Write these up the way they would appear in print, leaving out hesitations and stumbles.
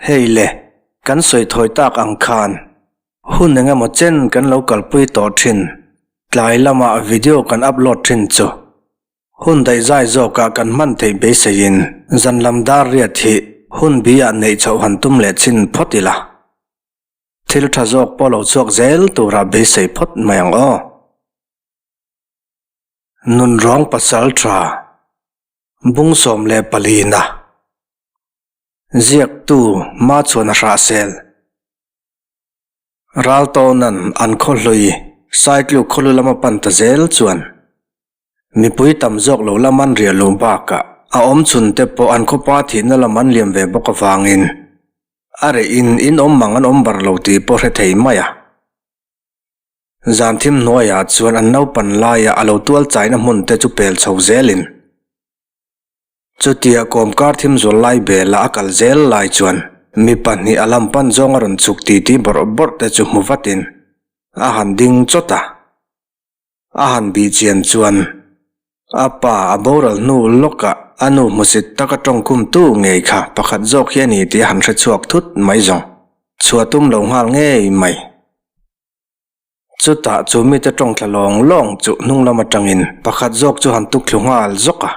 Hei le, kan sawi thawi tak ang khan hun eng emaw chen kan lo kalpui tawh thin, tlai lama video kan upload thin chu hun daihzai zawkah kan hman theih beiseiin zan lam dar riat hi hun bi ah neih chhoh han tum leh chin phawt ila. Thil tha zawk pawh lo chhuak zel turah beisei phawt mai ang aw. Nunrawng pasal tha bung 14 na. Ziaktu Machuana Hrahsel. Raltawnan an khaw hlui Saitluk khawlu lama pan ta zel chuan mipui tam zawk lo lam an riah luh bakah a awm chhun te pawh an khawpa thihna lam an liam ve bawk avangin a reh in in awm mang an awm bar lo tih pawh hre thei mai a. Zan thim hnuaiah chuan an naupan laia a lo tual chaina hmun te chu pel chho zelin Chutia kawmkar thim zual lai bela a kal zel lai chuan mi pahnih a lam pan zawng a rawn chhuk titi bawrh bawrh te chu hmu vatin a han ding chawt a. A han bih chian chuan a pa a boral hnu lawkah a nu hmusit taka tawngkhum tu ngei kha pakhat zawk hi a ni tih a han hre chhuak thut mai zawng. Chhuah tum lo nghal ngei mai. Chutah chu mite tawng thla lawng lawng chu hnung lam atangin pakhat zawk chu han tuk thlu nghal zawk a.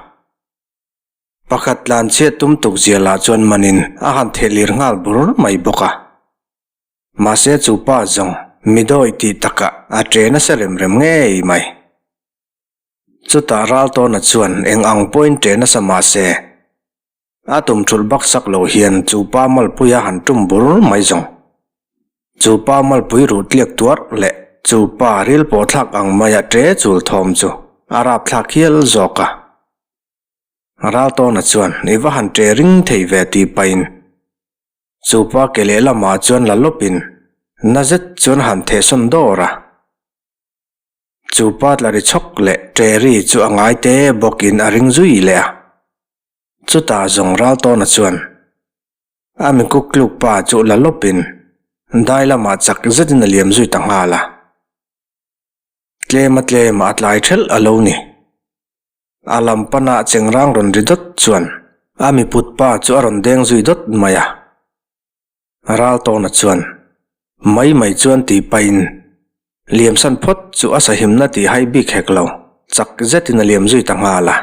Pakhat tlan chhiat tum tuk zia lah chuan manin a han theh lir nghal bur mai bawk a. Mahse chu pa zawng mi dawi tih takah a che nasa rem rem ngei mai. Chutah Raltawna chuan eng ang pawhin che nasa mahse A tum thulh bak sak lo hian chu pa malpui a han tum bur mai zawng. Chu pa malpui ruh tliak tuarh leh chu pa ril pawh thlak ang maia ṭe chul thawm chu a rap thlak hial zawk a. Raltawna chuan i va han ṭe ring thei ve tih pahin chu pa ke lehlamah chuan la lawpin na zet chuan han thehsawn dawr a. Chu pa tla ri chhawk leh ṭe ri chu a ngai te bawkin a ring zui leh a. Chutah zawng Raltawna chuan a mi kuk tluk pa chu la lawpin dai lamah chak zetin a liam zui ta nghal a. Tlema tlema a tlai thelh a lo ni. A lam panah chengrang rawn ri dawt chuan a mi put pa chu a rawn deng zui dawt mai a. Raltawna chuan mai mai chuan tih pahin liamsan phawt chu a sahimna tih hai bik hek lo, chak zetin a liam zui ta nghal a.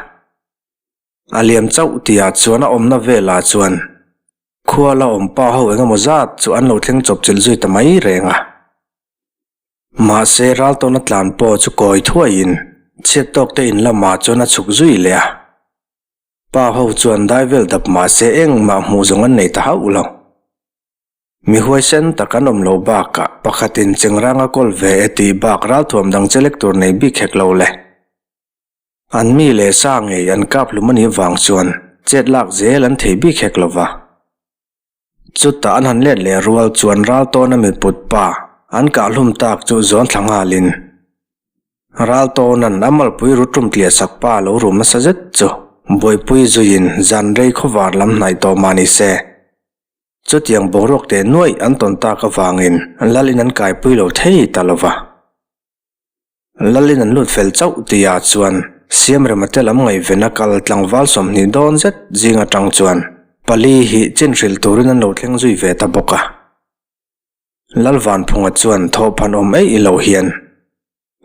A liam chauh tihah chuan a awmna velah chuan khua la awm pa ho eng emaw zat chu an lo thleng chawp chilh zui ta mai reng a. Mahse Raltawna tlan pawh chu kawi thuaiin chhiat tawk te in lamah chuan a chhuk zui leh a. Pa ho chuan dai vel dap mahse engmah hmuh zawng an nei ta hauh lo. Mi huaisen tak an awm lo bakah pakhatin chengrang a kawl ve e tih bak ralthuam dang chelek tur nei bik hek lo le. An mi leh sa ngei an kap hlum a nih vang chuan chet lak zel an thei bik hek lo va. Chutah an han let leh rual chuan ral tawna miput pa an kah hlum tak chu zawn thla nghalin ral tawna'n a malpui ru tum tliah sak pa lo rum nasa zet chu buaipui zuiin zan rei khawvar lam hnaih tawh mah ni se. Chutiang boruak teh nuaih an tawn tak avangin lalin an kaipui lo thei ta lo va. Lalin an lut fel chauh tihah chuan Siamrema te lam ngaihven a kal tlangval 20 dawn zet zing atang chuan pali hi chin hrilh turin an lo thleng zui ve ta bawk a. Lalvanphunga chuan thawhphan awm eih lo hian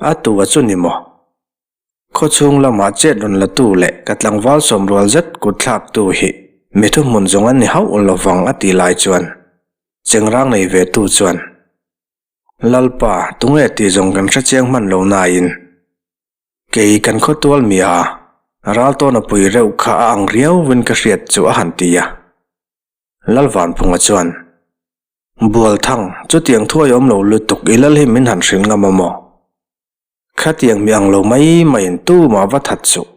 a tu a chu ni maw? Khawchhung lamah chet rawn la tu leh ka tlangval sawm rual zet kut thlak tu hi mi thuhmun zawng an ni hauh lovang a tih lai chuan Chengrang nei ve tu chuan Lalpa, tunge tih zawng kan hre chiang hman lo nain, kei kan khawtual mi a, Raltawna pui reuh kha a ang riauvin ka hriat chu a han ti a. Lalvanphunga chuan, Bualthang, chutiang thuai awm lo lutuk i lal hi min han hrilh ngam a maw? Khatiang mi ang lo mai maiin tumah va that suh.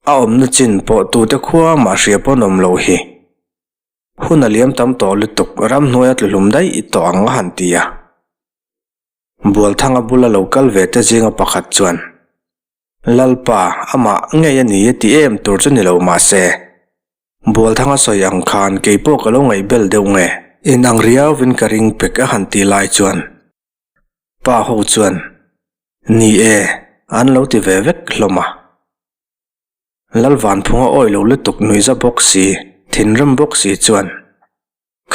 A awmna chin pawh tute khua mah hria pawn awm loh hi. Hun a liam tam tawh lutuk, ramhnuai a tluhlum daih tawh ang a han ti a. Bualthanga bula lo kal ve te zinga pakhat chuan, Lalpa, amah ngei a ni e ti em tur chu ni lo mahse, Bualthanga sawi ang khan kei pawh ka lo ngaihbel deuh nge? In ang riauvin ka ring pek a han ti lai chuan, pa ho chuan, Ni e, an lo ti ve vek hlawm a. Lalvanphunga awi lo lutuk nuihza bawk si, thinrim bawk si chuan.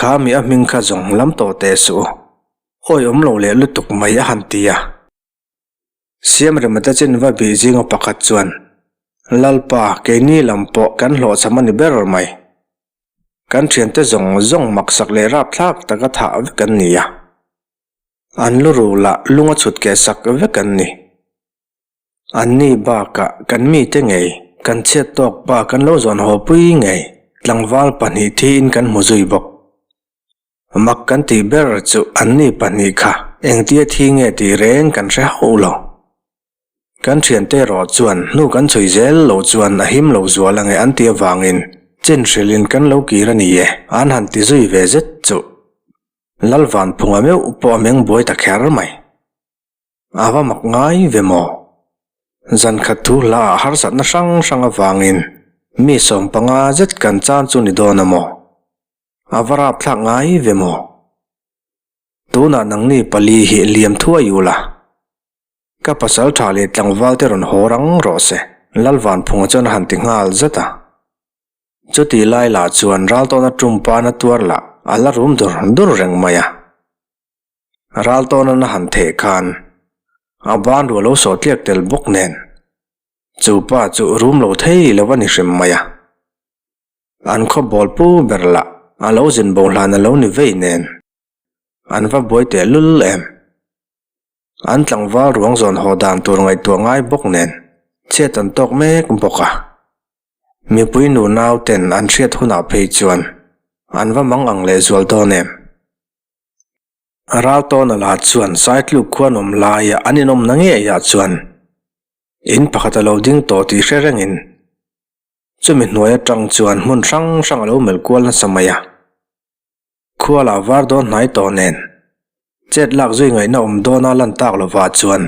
Kha mi a hming kha zawng lam tawh teh suh u. Awi awm lo leh lutuk mai a han ti a. Siamrema te chin va bih zinga pakhat chuan, Lalpa, keini lam pawh kan hlawhchham a ni ber mai. Kan thiante zawng zawng maksak leh rapthlak taka thah vek an ni a. An lu ru lah lung a chhut keh sak vek an ni. Anni bakah kan mite ngei, kan chhiat tawk pa kan lo zawn haw pui ngei, tlangval pahnih thiin kan hmu zui bawk. Mak kan tih ber chu anni pahnih kha engtia thi nge tih reng kan hre hauh lo. Kan thiante erawh chuan hnu kan chhui zel lo chuan a him lo zual ange an ti avangin chin hrilhin kan lo kir a ni e, an han ti zui ve zet chu. Lalvanphunga meuh pawh a meng buai ta kher mai. A va mak ngai ve maw? Zan khat thu hla ah harsatna hrang hrang avangin mi 15 zet kan chan chu ni dawn a maw? A va rapthlak ngai ve maw? Tunah nangni pali hi liam thuai u la. Ka pasal tha leh tlangval te rawn haw rang rawh se, Lalvanphunga chuan a han ti nghal zat a. Chuti lai lah chuan Raltawna tumpa na tuar lah a la rum dur dur reng mai a. Raltawnan a han theh khan a ban ruah lo sawh tliak tel bawk nen chu pa chu rum lo thei lo a ni hrim mai a. An khaw bawl pu ber lah a lo zin bo hlan a lo ni vei nen an va buai teh lul em. An tlangval ruang zawn haw dan tur ngaihtuah ngai bawk nen chhiat an tawk mek bawk a. Mipui nu nau ten an hriat hunah phei chuan an va mang ang lehzual dawn em. Raltawna lah chuan Saitluk khuan awm laia an inawmna ngeiah chuan in pakhat a lo ding tawh tih hre rengin chumi hnuai atang chuan hmun hrang hrang a lo melh kual nasa mai a. Khua lah var dawn hnai tawh nen chet lak zui ngaihna awm dawna lan tak lovah chuan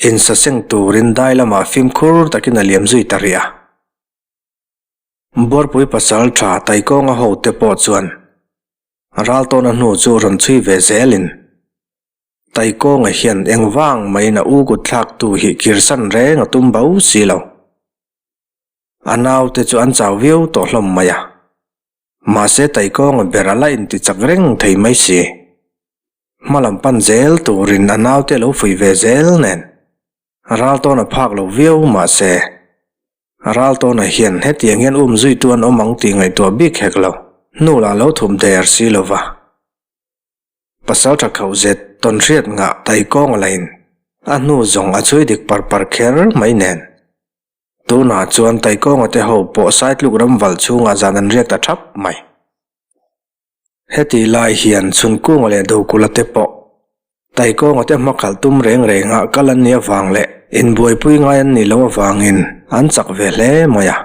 insaseng turin dai lamah fimkhur takin a liam zui ta rih a. Buarpui pasal tha Taikawnga hote pawh chuan Raltawna hnu chu rawn chhui ve zelin Taikawnga hian engvang maiin a u kut thlaktu hi kirsan reng a tum bo si lo. A naute chu an chau viau tawh hlawm mai a. Mahse Taikawnga ber a la inti chak reng thei mai si. Hmalam pan zel turin a naute lo fuih ve zel nen Raltawna phak lo viau mahse Raltawna hian hetiang hian um zuitu an awm ang tih ngaihtuah bik hek lo, hnu lah lo thup der si lo va. Pasal tha khauh zet tawn hriat ngah Taikawnga lain a hnu zawng a chhui dik par par kher mai nen. Tunah chuan Taikawnga te ho pawh Saitluk ram valh chhungah zan an riak ta thap mai. Heti lai hian Chhunkunga leh Dokula te pawh Taikawnga te hmakhalh tum reng rengah kal an nih avang leh inbuaipui ngai an nih loh avangin an chak ve hle mai a.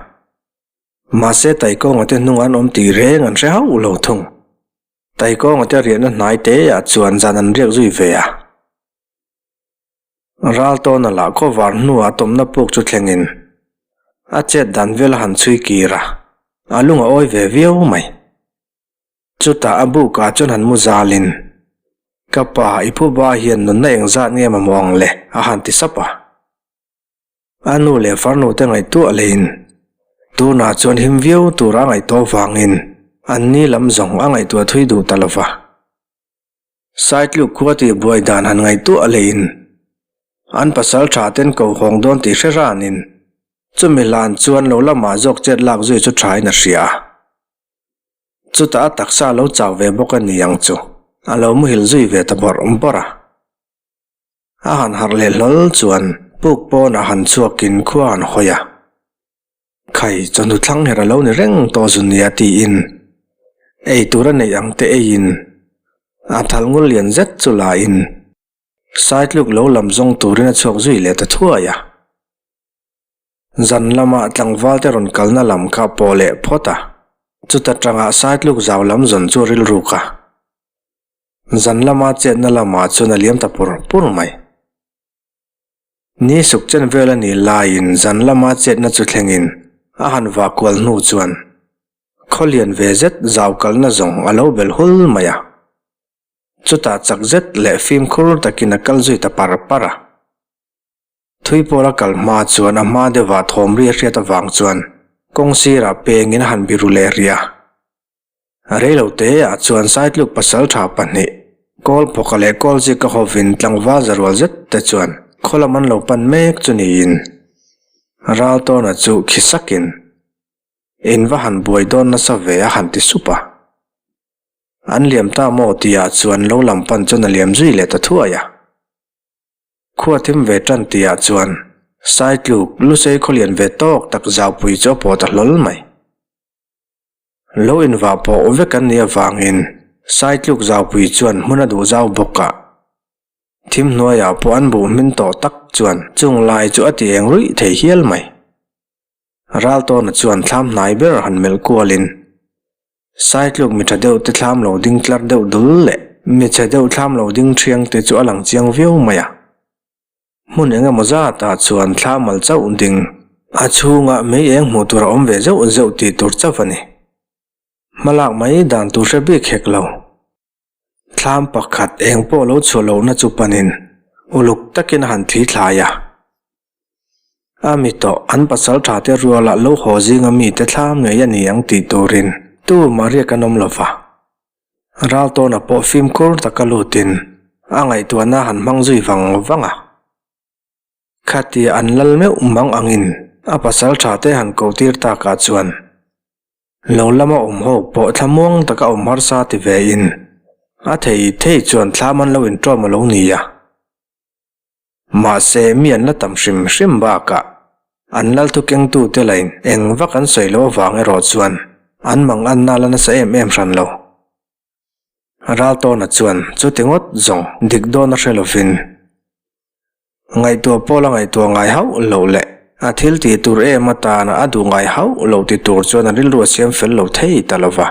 Mahse Taikawnga te hnung an awm tih reng an hre hauh lo thung. Taikawnga te riahna hnai teah chuan zan an riak zui ve a. Raltawna lah khawvar hnuah tawmna puk chu thlengin a chet dan vel a han chhui kir a, a lung a awi ve viau mai. Chutah a bukah chuan han mu zalin, Ka pa, i phuba hian nunna engzat nge mamawh ang le? a han ti sap a. A nu leh farnu te ngaihtuah leiin tunah chuan him viau tura a ngaihtuah avangin anni lam zawng a ngaihtuah thui duh ta lo va. Saitluk khua tih buai dan han ngaihtuah leiin an pasal tha ten ko hawng dawn tih hre ranin chumi hlan chuan lo lamah zawk chet lak zui chu thain a hria a. Chutah a taksa a lo chau ve bawk a ni ang chu a lo muhil zui ve ta bawrh bawrh a. A han harh leh hlawl chuan puk pawnah han chhuakin khua han hawi a. Khai, chawhnu thlang her a lo ni reng tawh zu nia tiin ei tur a neih ang te eiin a thal ngul lian zet chu la in Saitluk lo lam zawng turin a chhuak zui leh ta thuai a. Zan lama tlangval te rawn kalna lam kha pawh leh phawt a, chuta tanga Saitluk zau lam zawn chu a rilruk a. Zan lama chetna lamah chuan a liam ta pur pur mai. Ni suk chen vel a nih laiin zan lama chetna chu thlengin a han vah kual hnu chuan khaw lian ve zet zau kalna zawng a lo bel hul mai a. Chutah chak zet leh fimkhur takin a kal zui ta par par a. Thui pawl a kal hma chuan a hma deuhah thawm ri a hriat avang chuan kawng sirah pengin a han biru leh rih a. Reilo te ah chuan Saitluk pasaltha pahnih, Kawlphawka leh Kawlzika hovin tlangval zarual zet te chuan khaw lam an lo pan mek chu niin Raltawna chu khi sakin, In va han buai dawn nasa ve a han ti sup a. An liam ta maw tihah chuan lo lam pan chuan a liam zui leh ta thuai a. Khua thim ve tan tihah chuan Saitluk Lusei khawlian ve tawk tak zaupui chu a pawh ta hlawl mai. Lo invah pawh vek an nih avangin Saitluk Zaupui chuan hmun a duh zau bawk a. Thim hnuaiah pawh an buh hmin tawh tak chuan chung lai chu a ti eng ruih thei hial mai. Raltawna chuan thlam hnai ber han melh kualin Saitluk mi tha deuh te thlam lo ding tlar deuh dul leh mi chhe deuh thlam lo ding thiang te chu a lang chiang viau mai a. Hmun eng emaw zatah chuan thla mal chauh ding, a chhungah mei eng hmuh tur a awm ve zeuh zeuh tih tur chauh a ni. Hmalak mai dan tur hre bik hek lo. Thlam pakhat eng pawh lo chhuah lohna chu panin uluk takin a han thli thlai a. A mi tawh an pasal tha te ruala lo haw zinga mite thlam ngei a ni ang tih turin tumah riak an awm lo va. Raltawna pawh fimkhur taka lutin a ngaihtuahna han hmang zui vang vang a. Khatia an lal meuh mang angin a pasal tha te han koh tir takah chuan lo lama awm ho pawh thlamuang taka awm harsa ti ve in a thei thei chuan thlam an lo inṭawm a lo ni a. Mahse mi an la tam hrim hrim bakah an lal thu kengtute lain eng vak an sawi loh avang erawh chuan an mang anna la nasa em em hran lo. Raltawna chuan chuti ngawt zawng dik dawn a hre lovin ngaihtuah pawh la ngaihtuah ngai hauh loh leh a thil tih tur em atana a duh ngai hauh loh ti tur chuan a rilru a siam fel lo thei ta lova.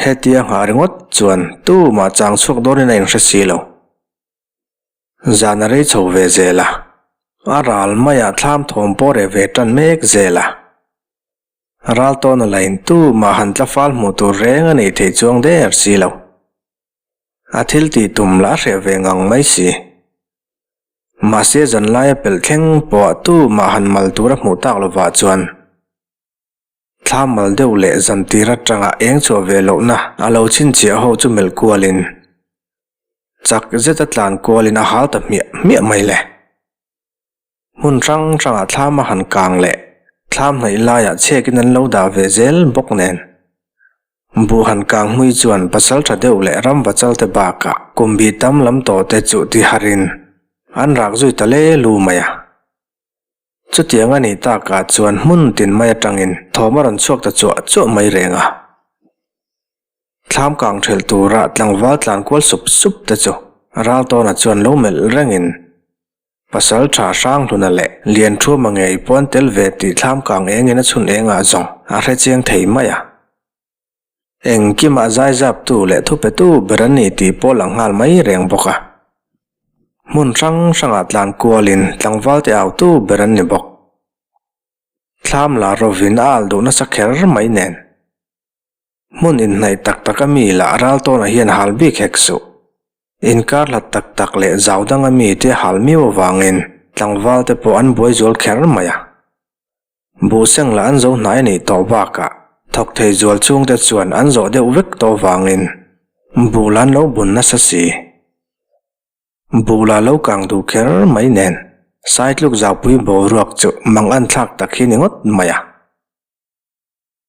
Hetia nghah ringawt chuan tumah chang chhuak dawnin a inhre si lo. Zan a rei chho ve zel a, a ral maiah thlam thawm pawh reh ve tan mek zel a. Ral tawna la in tu mah han tla fal hmuh tur reng a nei thei chuang der si lo. A thil tih tum lah a hreh ve ngang mai si. Mahse zanlaia pelh thleng pawh tu mah han mal tur a hmuh tak lovah chuan Thla mal deuh leh zantir atanga eng chhuah ve lohna a lo chhinchhiah ho chu melh kualin chak zeta tlan kualin a hal ta hmiah hmiah mai le. Hmun hrang hrangah thlam a han kang leh thlam hnaih laiah chhekin an lo dah ve zel bawk nen. Buh han kang hmui chuan pasal tha deuh leh ram vachal te bakah kum bih tam lam tawh te chu ti harin an rak zui ta le lu mai a. Chutiang a nih takah chuan hmun tin mai atangin thawm a rawn chhuak ta chuah chuah mai reng a. Thlam kang thelh tura tlangval tlan kual sup sup te chu Raltawna chuan lo melh rengin pasal tha Hranghluna leh Lianthuma ngei pawn tel ve tih thlam kang engin a chhun engah zawng a hrechiang thei mai a. Engkimah zaizaptu leh thupetu ber an ni tih pawh lang nghal mai reng bawk a. Hmun hrang hrangah tlan kualin tlangvalte autu ber an ni bawk. Thlam la rovin a alh duh nasa kher mai nen. Hmun inhnaih tak taka mi lah ral tawnah hian hal bik hek suh. Inkar hlat tak tak leh zau danga mite hal miau avangin tlangvalte pawh an buai zual kher mai a. Buhseng lah an zo hnai a nih tawh bakah thawk thei zual chhungte chuan an zawh deuh vek tawh vangin buh lah an lo bun nasa si. Buh lah lo kang duh kher mai nen Saitluk zaupui boruak chu mang an thlak tak hi ni ngawt mai a.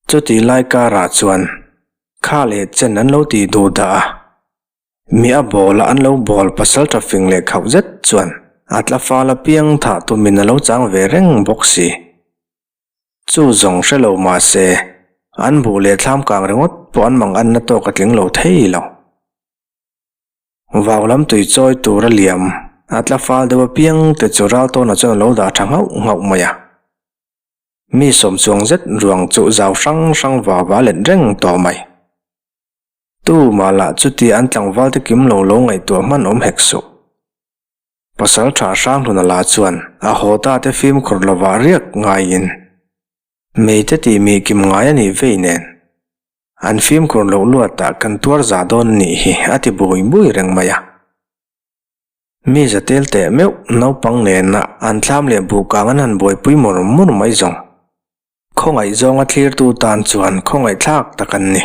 Chutih lai karah chuan kha leh chen an lo tih duh dah a. Mi a bawl a an lo bawl pasal tha fing leh khauh zet chuan a tla fal apiang thah tumin a lo chang ve reng bawk si. Chu zawng hre lo mah se an buh leh thlam kang ringawt pawh an mang anna tawk a tling lo thei lo. Vau lam tui chawi tur a liam a tla fal deuh apiang te chu Raltawna chuan a lo dah tha nghauh nghauh mai a. Mi sawm chuang zet ruang chu zau hrang hrang vau va let reng tawh mai. Tu mah lah chuti an tlangval te kim lo lo ngaihtuah hman awm hek suh. Pasal tha Hranghluna la chuan a haw ta te fimkhur lovah riak ngaiin Meite tih mi kim ngai a nih vei nen an fimkhur loh luatah kan tuar za dawn a nih hi a ti bui bui reng mai a. Mi za tel teh meuh naupang nena an thlam leh buhkang an han buaipui mur mur mai zawng. Khawngaih zawnga thlirtu tan chuan khawngaihthlak tak an ni.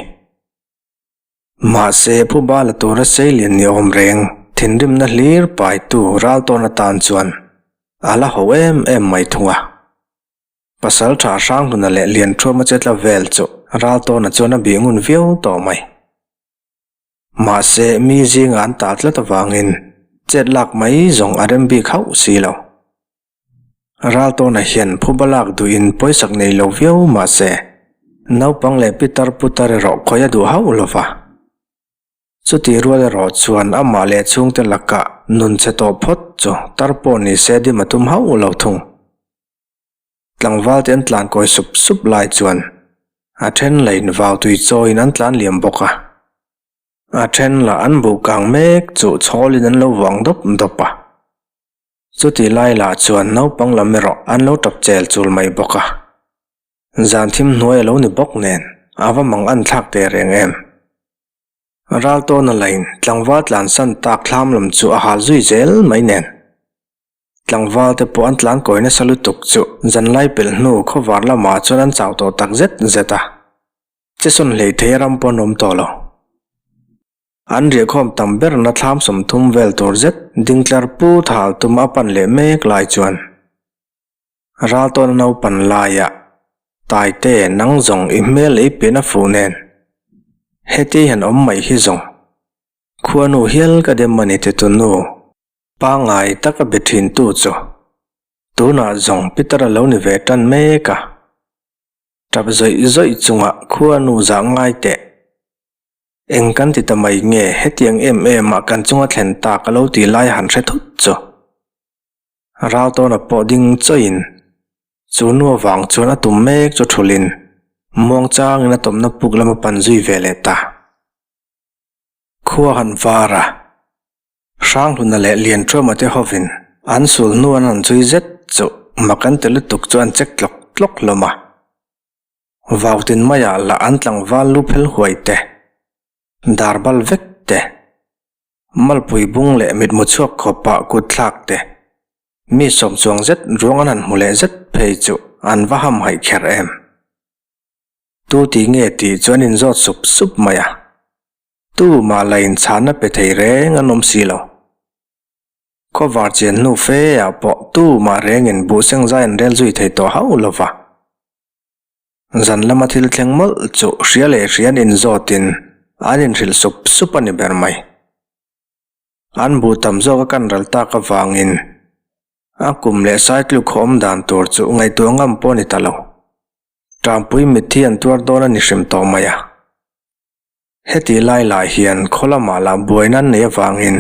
Mahse, phuba la tura seilian ni awm reng, thinrimna hlir paitu ral tawn atan chuan a la ho em em mai thung a. Pasal tha Hranghluna leh Lianṭhuama che tla vel chu ral tawna chuan a bih ngun viau tawh mai. Mahse, mi zinga an ta tlat avangin chet lak mai zawng a rem bik hauh si lo. Raltawna hian phuba lak duhin pawisak nei lo viau mahse, naupang leh pitar putar erawh khawi a duh hauh lo va. Chutih rual erawh chuan amah leh chhungte lakah nun chhe tawh phawt chu tar pawh ni se dim a tum hauh lo thung. Tlangval te an tlan kawi sup sup lai chuan a then lain vau tui chawiin an tlan liam bawk a. A then lah an buh kang mek chu chhawlin an lo vang dawp dawp a. Chuti lai lah chuan naupang lam erawh an lo tap chel chul mai bawk a. Zan thim hnuai a lo ni bawk nen a va mang an thlak teh reng em. Raltawna lain tlangval tlansan tak thlam lam chu a hal zui zel mai nen. Tlangval te pawh an tlan kawi nasa lutuk chu zanlai pelh hnu khawvar lamah chuan an chau tawh tak zet zet a. Chesawn hleithei ram pawh an awm tawh lo. An riahkhawm tam berna thlam 30 vel tur zet dingtlar pu thal tum a pan leh mek lai chuan Raltawna naupan laiah Taite nang zawng i hmel ei pian a fuh nen heti hian awm mai hi zawng khuanu hial ka dem a ni ti tu nu pangngai taka be thin tu chu tunah zawng Peter a lo ni ve tan mek a tap zawih zawih chungah khuanu zah ngai teh. Eng kan ti ta mai nge hetiang em em ah kan chunga thlen tak a lo ti lai han hre thut chu. Raltawna pawh ding chawih in chu nu avang chuan a tum mek chu thulh in muang chang in a tawmna puk lam a pan zui ve leh ta. Khua han var a, Hranghluna leh Lianṭhuama te hovin an sul hnu an han chhui zet chu mak an ti lutuk chu an check tlawk tlawk hlawm a. Vautin maiah lah an tlangval lu phel huai te, dar bal vek te, malpui bung leh mitmu chhuak khawpah kut thlak te, mi sawm chuang zet ruang an han hmu leh zet phei chu an va ham haih kher em. Tu ti nge tih chu an inzawt sup sup mai a, tu mah la inchhanna pe thei reng an awm si lo. Khawvar chian hnu fe ah pawh tu mah rengin buhseng zai an rel zui thei tawh hauh lo va. Zan lama thil thleng mawlh chu hria leh hria an inzawtin an inhrilh sup sup a ni ber mai. An buh tam zawk a kan ral tak avangin a kum leh saitluk khawm dan tur chu ngaihtuah ngam pawh a ni ta lo. Ṭampui mitthi an tuar dawn a ni hrim tawh mai a. Heti lai lah hian khaw lamah lah buaina an neih avangin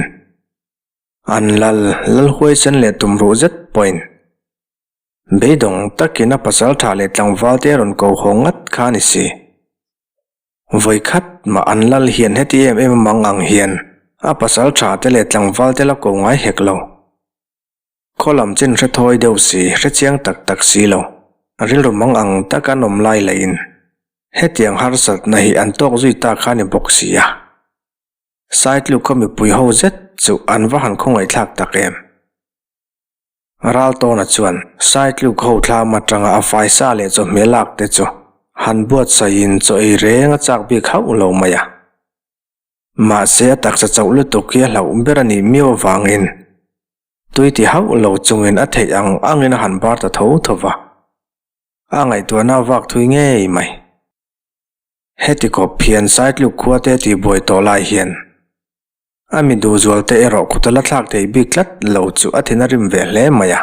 an lal lal huaisen leh tumruh zet pawhin Beidawng takin a pasal tha leh tlangval te a rawn ko haw ngat kha a ni si. Vawi khat mah an lal hian heti em em a mang ang hian a pasal tha te leh tlangval te la ko ngai hek lo. Khaw lam chin hre thawi deuh si, hre chiang tak tak si lo, rilru mang ang tak an awm lai laiin hetiang harsatna hi an tawk zui ta kha a ni bawk si a. Saitluk khaw mipui ho zet chu an va han khawngaihthlak tak em. Raltawna chuan Saitluk ho thlam atanga a faisa leh chawhmeh lak te chu han buatsaihin chaw ei reng a chak bik hauh lo mai a. Mahse a taksa chauh lutuk hi a hlauh ber a nih miau avangin tui ti hauh lo chungin a theih ang angin a han bar ta tho tho va. A ngaihtuahna a vak thui ngei mai. Heti khawp hian Saitluk khua te tihbuai tawh lai hian A mi duhzual te erawh kut a la thlak thei bik tlat lo chu a thin a rim ve hle mai a.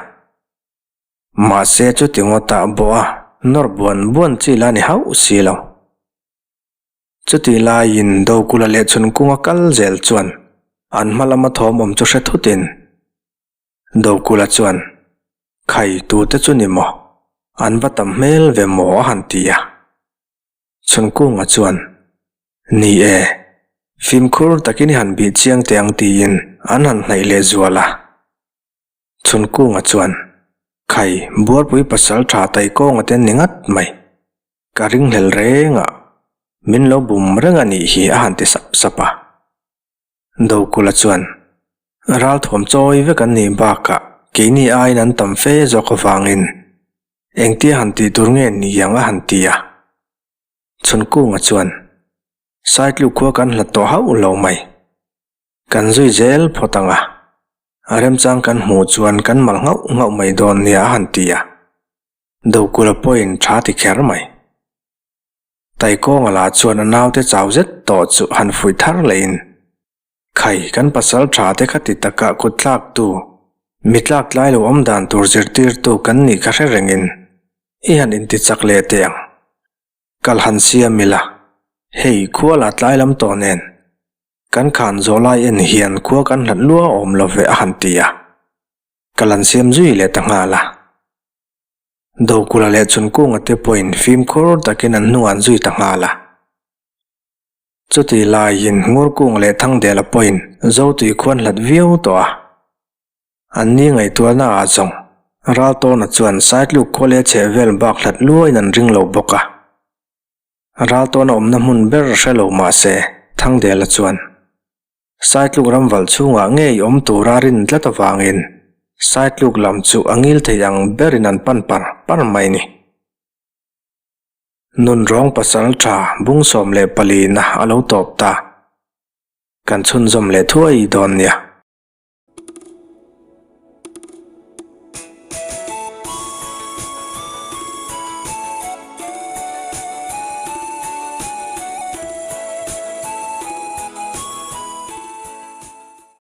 Mahse chuti ngawtah bawh a nawr buan buan chi la ni hauh si lo. Chuti laiin Dokula leh Chhunkunga kal zel chuan an hma lama thawm awm chu hre thutin Dokula chuan, Khai tute chu ni maw? An va tam hmel ve maw a han ti a. Chhunkunga chuan, Ni e, fimkhur takin i han bih chiang teh ang tiin an han hnaih leh zual a. Chhunkunga chuan, Khai, Buarpui pasal tha Taikawnga te ni ngat mai. Ka ringhlel reng a, min lo bum reng a nih hi a han ti sap sap a. Dokula chuan, Ralthuam chawi vek an nih bakah keini aiin an tam fe zawk avangin engtia han tih tur nge ni ang a han ti a. Chhunkunga chuan. Saitluk khua kan hlat tawh hauh lo mai. Kan zui zel phawt ang a, a remchang kan hmuh chuan kan mal nghauh nghauh mai dawn nia a han ti a. Dokula pawhin tha ti kher mai. Taikawnga lah chuan a naute chau zet tawh chu han fuih thar lehin, Khai, kan pasal tha te kha ti takah kut tlaktu, mi tlak tlai lo awm dan tur zirtirtu kan nih kha hre rengin i han inti chak leh teh ang. Kal han siam ila, hei khua la tlai lam tawh nen, kan khan zawh lai en hian khua kan hlat lua awm lo ve a han ti a, kal han siam zui leh ta nghal a. Dokula leh Chunkunga te pawhin fimkhur takin an hnungah an zui ta nghal a. Chutih laiin Ngurkung leh Thangdela pawhin Zotui khuan hlat viau tawh a. An ni ngaihtuahna ah zawng Raltawna chuan Saitluk khua leh chheh vel bak hlat luain an ring lo bawk a. Raltawna awmna hmun ber hre lo mah se Thangdela chuan Saitluk ramval chhungah ngei awm tura rin tlat avangin Saitluk lam chu a ngil thei ang berin an pan par par mai ni. Nunrawng pasal tha bung 14 na a lo tawp ta. Kan chhunzawm leh thuai dawn nia.